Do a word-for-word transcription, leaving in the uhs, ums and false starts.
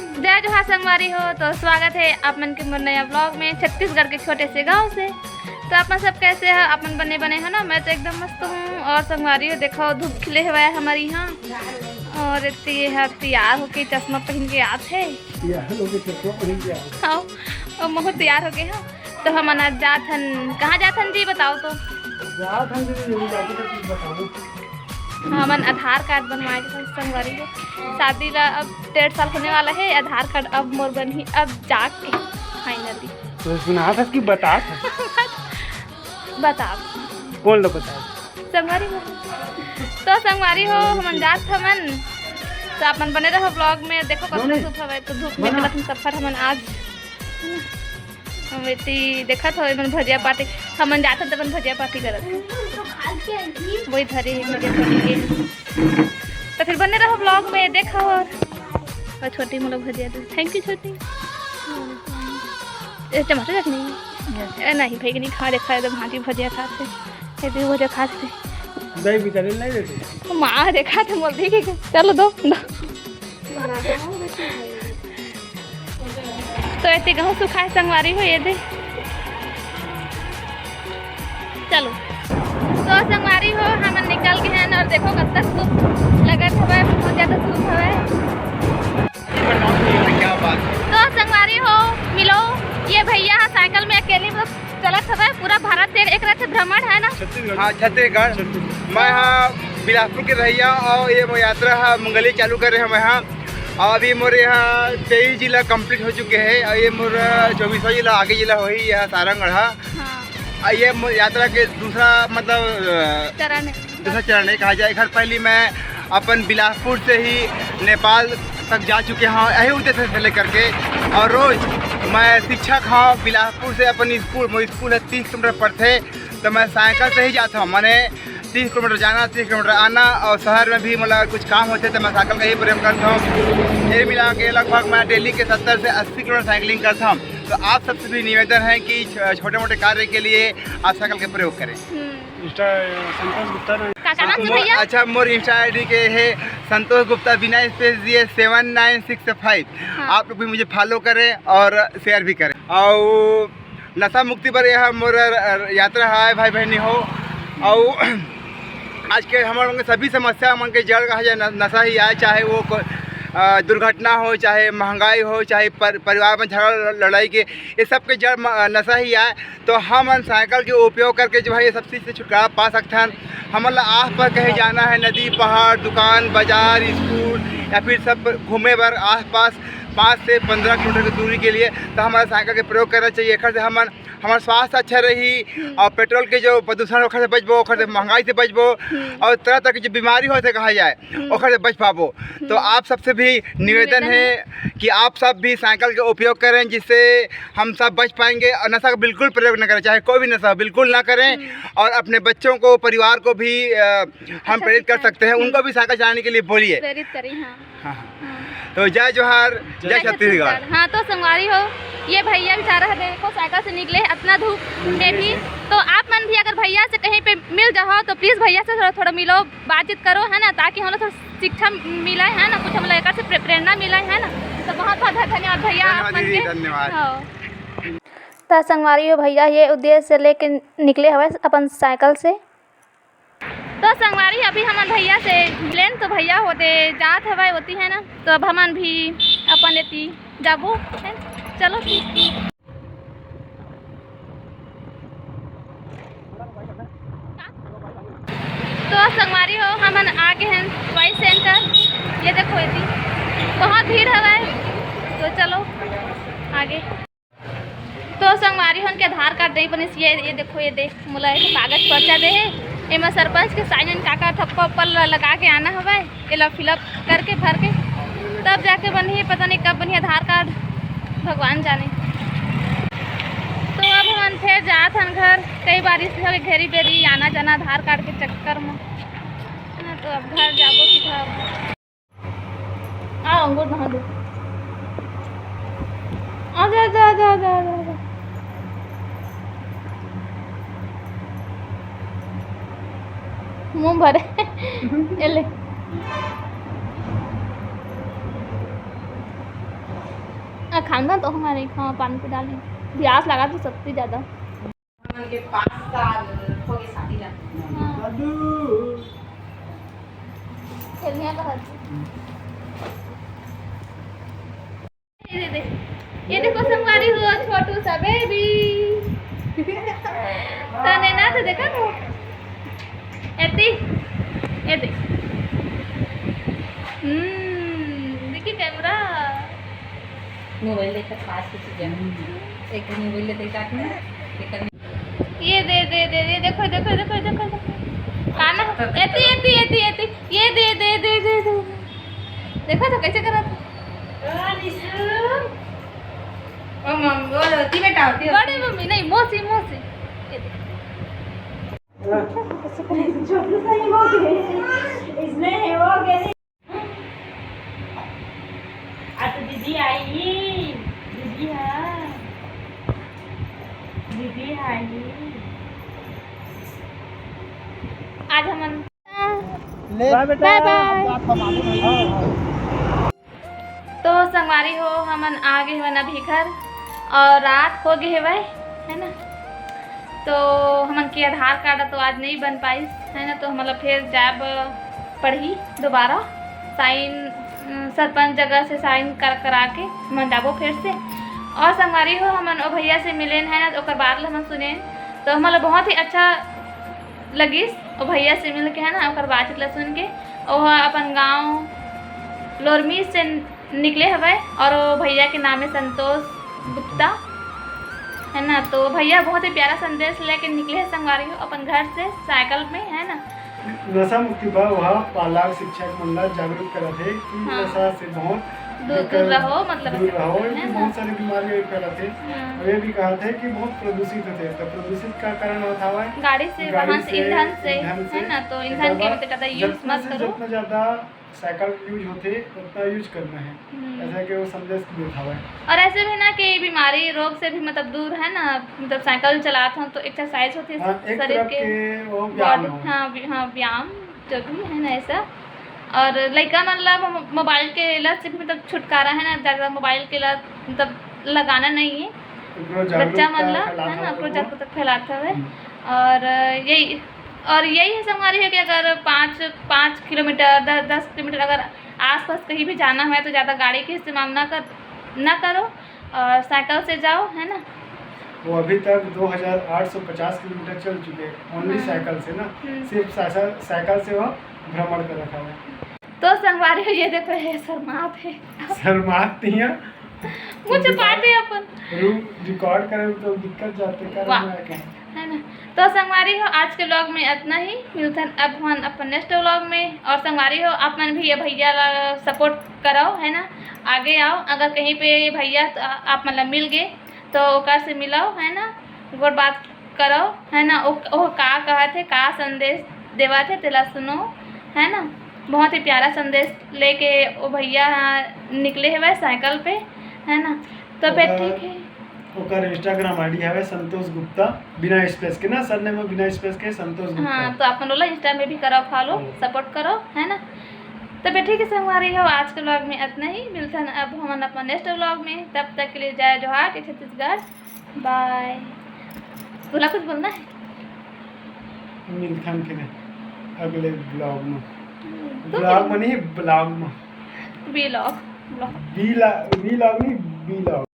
जय जोहार संगवारी हो, तो स्वागत है आप मन के मोर नया ब्लॉग में छत्तीसगढ़ के छोटे से गांव से। तो आप मन सब कैसे हो? आप मन बने बने हो ना? मैं तो एकदम मस्त हूँ। और संगवारी हो, देखो धूप खिले हुआ है हमारे यहाँ। और इतनी ये है तैयार होके चश्मा पहन के आत है। तैयार होके चश्मा पहन के आत। हाँ, और महू तैयार हो गए हो। तो हमन आज जात हन, कहाँ जात हन जी बताओ तो? जात हन जी, ये जाके तो कुछ बताओ। हमन आधार कार्ड बनवाए के संगवारी हो। शादी ला अब डेढ़ साल होने वाला है, आधार कार्ड अब मोर बनही, अब जाके finally। तो सुनात हस कि बतात हस? बतात। कौन ला बतात? संगवारी हो। तो संगवारी हो, हमन जात हमन, तो आप मन बने रहो ब्लॉग में। देखो कतना धूप हवे, तो धूप में चलत हन सफर हमन आज। हम एती देखत हो, एमन भजिया पार्टी, हमन जाथन त अपन भजिया पार्टी करत हन। वही धरे हे भजिया पार्टी के। त फिर बने रहो ब्लॉग में, देखो। और, और छोटी मोला भजिया दे। Thank you छोटी। ए, टमाटर चटनी? ए, नहीं भाई, नहीं खा, देखा एकदम हाथी भजिया खाते। ये भी भजिया खाते। दही भी चले नहीं देते। माँ देखा थे, बोल दी कि चलो दो, दो। तो एती गहूं सुखाए संगवारी हो, ये दे। चलो, तो संगवारी हो, हमन निकल के हैं और देखो कब तक धूप लगत हवे, बहुत ज्यादा धूप हवे। क्या बात है। तो संगवारी हो, मिलो, ये भैया ह साइकिल में अकेले बस चलत हवे, पूरा भारत से एक रथ भ्रमण है ना? हाँ, छत्तीसगढ़। मैं हाँ बिलासपुर के रहइया और ये मोर यात्रा हा मंगली चालू करे हवे हाँ। और अभी मोर यहाँ तेईस जिला complete हो चुके हैं और ये मोर चौबीसवाँ जिला, आगे जिला होही यहाँ सारंगढ़ हा। हाँ। और ये मोर यात्रा के दूसरा मतलब, अ, चरण है। दूसरा चरण है कहा जाए। एक हर पहली मैं अपन बिलासपुर से ही नेपाल तक जा चुके हाँ, यही उद्देश्य से लेकर के। और रोज मैं शिक्षक हाँ, बिलासपुर से अपन स्कूल, मोर स्कूल है तीस किलोमीटर पड़थे, तो मैं साइकिल से ही जाता हूँ। मैंने तीस किलोमीटर जाना, तीस किलोमीटर आना, और शहर में भी मतलब कुछ काम होथे तो मैं साइकिल का ही प्रयोग करता हूँ। ये मिला के लगभग मैं डेली के सत्तर से अस्सी किलोमीटर साइकिलिंग करता हूँ। तो आप सबसे भी निवेदन है कि छ-, छोटे मोटे कार्य के लिए आप साइकिल का प्रयोग करें। हम्म। इंस्टा, अ, संतोष गुप्ता ना। का, का नाम से मोर, भैया? अच्छा, मोर इंस्टा आईडी के है संतोष गुप्ता, बिना स्पेस दिए, सेवन नाइन सिक्स फाइव। हाँ। आप लोग भी मुझे फॉलो करें और शेयर भी करें। और नशा मुक्ति बर यह मोर, अ, यात्रा है भाई बहनी हो। और आज के हमर मन के सभी समस्या मन के जड़ कहा जाए न-, नशा ही आए, चाहे वो को-, अ, दुर्घटना हो, चाहे महंगाई हो, चाहे पर-, परिवार में झगड़ा लड़ाई के, ये सब के जड़ म-, नशा ही आए। तो हमन साइकिल के उपयोग करके जो है ये सब चीज़ से छुटकारा पा सकथन। हमन ला आस पास कहीं जाना है, नदी, पहाड़, दुकान, बाजार, स्कूल या फिर सब घूमे बर आस पास पाँच से पंद्रह किलोमीटर की दूरी के लिए, तो हमारा साइकिल के प्रयोग करना चाहिए। एखर से हमन, हमारा स्वास्थ्य अच्छा रही हम्म। और पेट्रोल के जो प्रदूषण ओखर से बचबो, ओखर से महंगाई से बचबो हम्म। और तरह तरह की जो बीमारी होथे कहा जाए, हम्म। ओखर से बच पाबो। तो हम्म। आप सबसे भी निवेदन निवेदन है कि आप सब भी साइकिल का उपयोग करें, जिससे हम सब बच पाएंगे। और नशा का बिल्कुल प्रयोग न करें, चाहे कोई भी नशा हो, बिल्कुल ना करें। हम्म। और अपने बच्चों को, परिवार को भी, अ, हम अच्छा प्रेरित कर सिखाएं। सकते हैं, हम्म। उनको भी साइकिल चलाने के लिए बोलिए। प्रेरित करें, हाँ। हाँ, हाँ। हाँ। तो जय जोहार, जय जय छत्तीसगढ़। छत्तीसगढ़। हाँ, तो संगवारी हो, ये भैया बेचारा है, देखो साइकिल से निकले हैं, इतना धूप में भी। तो आप मन भी अगर भैया से कहीं पे मिल जाओ तो प्लीज भैया से थोड़ा, थोड़ा मिलो, बातचीत करो, है ना, ताकि हम लोग थोड़ा शिक्षा मिले, है ना, कुछ हम लोग एकर से प्रे-, प्रेरणा मिले, है ना। तो बहुत बहुत धन्यवाद भैया आप धन्यवाद मन दीदी, के। धन्यवाद। हाँ। त संगवारी हो, भैया ये उद्देश्य से लेके निकले हवे अपन साइकिल से। तो संगवारी, अभी हमन भैया से मिलेन, तो भैया होते जात हवय होती है ना, तो अब हमन भी अपन एती जाबो, है? चलो ठीक। तो संगवारी हो, हमन आ गए हैं वाई सेंटर। ये देखो एती बहुत भीड़ हवय, तो चलो आगे। तो संगवारी हो, उनके आधार कार्ड नहीं बनिस। ये, ये देखो, ये दे, मोला एक कागज पर्चा दे हे, एमा सरपंच के साइन उन काका ठप्पा उप्पर ल-, लगा के आना हवय, एला फिलअप करके, भर के, तब जाके बनही। पता नहीं कब बनही आधार कार्ड, भगवान जाने। तो अब हमन फिर जात हन घर, कई बार इस घर घेरी बेरी आना जाना आधार कार्ड के चक्कर में, है ना, तो अब घर जाबो सीधा। आ, अंगूर नहा दो। आजा, आजा, आजा। मुंह भरे। ए ले। खाना तो हमारे, हाँ, पानी पी डाले। प्यास लगा तो सबसे ज्यादा। हमन के पाँच साल हो गए शादी ला। हाँ। खेलने का हर चीज। ये दे दे। ये देखो संगवारी हो, छोटू सा बेबी। तने ना तो देखा तो। एती, ये दे। हम्म, देखी कैमरा। मोबाइल देखा, पास की चीजें। एक मोबाइल देखा के ना, एक ये दे, दे, दे, ये देखो, देखो, देखो, देखो, देखो। काना, एती, एती, एती, एती। ये दे, दे, दे, दे, दे। देखो तो कैसे करा था। ओ निशु। ओ मम-, ओ ती बेटा, ती। बड़े मम्मी, नहीं, मौसी, मौसी। ये दे। छोटू सा ही हो गए। इसने है वो गए। आ तो दीदी आई, दीदी हाँ, दीदी आई। आज हमन ले। बाय बेटा, बाय बाय। अब जात हम आगे भाई। हाँ, हाँ। तो संगवारी हो, हमन आ गे हवन अभी घर और रात हो गे हवय, है ना। तो हमन के आधार कार्ड तो आज नहीं बन पाइस, है ना, तो हमन ला फिर जाब पड़ही दोबारा साइन, अ, सरपंच जगह से साइन कर, करा के हमन जाबो फिर से। और संगवारी हो, हमन ओ भैया से मिलेन, है ना, तो ओकर बात ला हमन सुनेन, तो हमन ला बहुत ही अच्छा लगिस ओ भैया से मिल के, है ना, ओकर बातचीत ला सुन के। ओह अपन गांव लोरमी से निकले हवय और ओ भैया के नाम है संतोष गुप्ता, है ना। तो भैया बहुत ही प्यारा संदेश लेके निकले हैं संगवारी हो अपन घर से साइकिल में, है ना। नशा मुक्ति बर वह पालक शिक्षक मन ला जागरूक करत हे कि हाँ। नशा से बहुत दूर, दूर दिक्कत, रहो, मतलब दूर ऐसा रहो, है कि ना? बहुत सारी बीमारी अभी फैलत हे। हाँ। और ये भी कहत हे कि बहुत प्रदूषित होथे, तो प्रदूषित का कारण होत हवय? गाड़ी से, गाड़ी वाहन से, से, ईंधन से, ईंधन से। है ना, तो ईंधन के एकर बाद ज्यादा use मत करो। जितना ज्यादा साइकिल यूज होथे, उतना यूज करना है। हम्म। ऐसा कि वो संदेश देत हवय। और ऐसे भी ना कि बीमारी, रोग से भी मतलब दूर, है ना, मतलब साइकिल चलात हो तो एक्सरसाइज होथे हाँ, एक शरीर तरफ के, के वो व्यायाम body, हो। हाँ, व्य-, हाँ, व्यायाम जो भी है ना ऐसा। और लइका मन ला मो-, मोबाइल के लत से भी मतलब छुटकारा है ना, ज्यादा मोबाइल के लत मतलब लगाना नहीं है। ओकरो बच्चा मन जागरूकता ला, फैलात है ना, हवय ओकरो वो। जागरूकता फैलात हवय। हम्म। और यही, और यही है संगवारी है कि अगर पाँच, पाँच किलोमीटर, दस, दस किलोमीटर अगर आसपास कहीं भी जाना है तो ज्यादा गाड़ी के इस्तेमाल ना कर, ना करो और साइकिल से जाओ, है ना। वो अभी तक दो हज़ार आठ सौ पचास किलोमीटर चल चुके हैं, only हाँ। साइकिल से ना, हम्म। सिर्फ साइकिल, साइकिल से वो भ्रमण कर रखा है। तो संगवारी हो, ये देखो, ये शर्मात है। शर्मात नहीं है। मुझे रिकॉर्ड, पाते अपन। रू-, रिकॉर्ड करे तो दिक्कत जाते, कारण वाह। में क्या है? है ना? तो संगवारी हो, आज के व्लॉग में इतना ही। मिलथन अब हमन अपन नेक्स्ट व्लॉग में। और संगवारी हो, आप मन भी ये भैया ला सपोर्ट करो, है ना, आगे आओ। अगर कहीं पे भैया त-, आप मन ला मिल गे तो ओकर से मिलाओ, है ना, गोठ बात करो, है ना, ओ, ओ का कहत हे, का संदेश देवत हे, तेला सुनो, है ना। बहुत ही प्यारा संदेश लेके ओ भैया ह निकले हवय साइकिल पे, है ना। तो फिर ओकर, ठीक है। ओकर Instagram ID हवय संतोष गुप्ता, बिना स्पेस के ना, सरनेम में बिना स्पेस के संतोष गुप्ता। हाँ, तो आप मन ओला Insta में भी करो फॉलो, फॉलो। सपोर्ट करो, है ना। तो फिर ठीक है संगवारी हो, आज के व्लॉग में इतना ही। मिलथन अब हमन अपन नेक्स्ट व्लॉग में, तब तक के लिए जय जोहार, जय छत्तीसगढ़, बाय। तोला कुछ बोलना है? मिलथन फिर अगले व्लॉग में। हम्म, तो व्लॉग फिर में नहीं, ब्लॉग में। Vlog, vlog. वीला-, व्लॉग नहीं, व्लॉग।